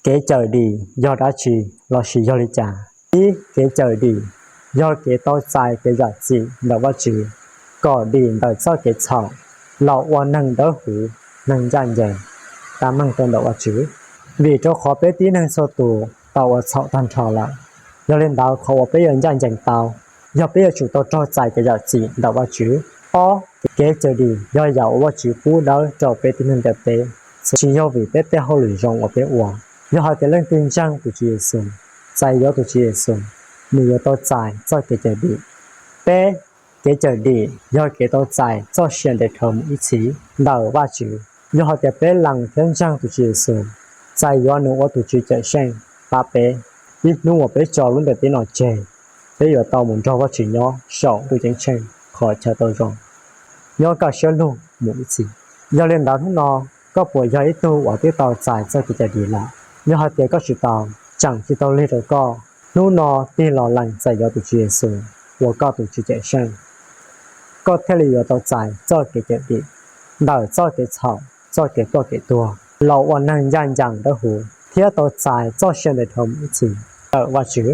Kev cawm dim yog dab tsi lossis yog li cas? Ib, kev cawm dim yog kev tau txais kev zam txim ntawm Vajtswv, kom dim ntawm txoj kev txhaum los ua neeg dawb huv, neeg ncaj ncees, tab meeg rau ntawm Vajtswv. Vim rau qhov peb tib neeg txhua tus tau ua txhaum tag nrho lawm, yog li ntawd qhov uas peb yuav ncaj ncees tau yog peb yuav tsum tau raug txais kev zam txim ntawm Vajtswv. Ob, kev cawm dim yog yam uas Vajtswv pub dawb rau peb tib neeg ntiaj teb, tsis yog vim peb tej hauj lwm zoo uas peb ua. Yog hais tias leej twg ntseeg tus Tswv Yexus, txais yuav tus Tswv Yexus, nws yuav tau txais txoj kev cawm dim. Peb, kev cawm dim yog kev tau txais txoj sia ntev dhawv mus ib txhis ntawm Vajtswv. Yog hais tias peb lees thiab ntseeg tus Tswv Yexus, txais yuav nws ua tus Tswv Cawmseej pab peb, ib hnub uas peb tso lub ntiaj teb no tseg, peb yuav tau mus nrog Vajtswv nyob saum ntuj ceeb tsheej qhov chaw tau zoo, nyob kaj siab lug mus ib txhis. Yog li ntawd hnub no, koj puas yog ib tug uas twb tau txais txoj kev cawm dim lawm? Yog hais tias koj tsis tau, tseem tsis tau lig rau koj, hnub no tig los lees txais yuav tus Tswv Yexus ua koj tus Tswv Cawmseej, koj thiaj li yuav tau txais txoj kev cawm dim ntawm txoj kev txhaum, txoj kev ploj kev tuag, los ua neeg ncaj ncees dawb huv, thiab tau txais txoj sia ntev dhawv mus ib txhis ntawm Vajtswv.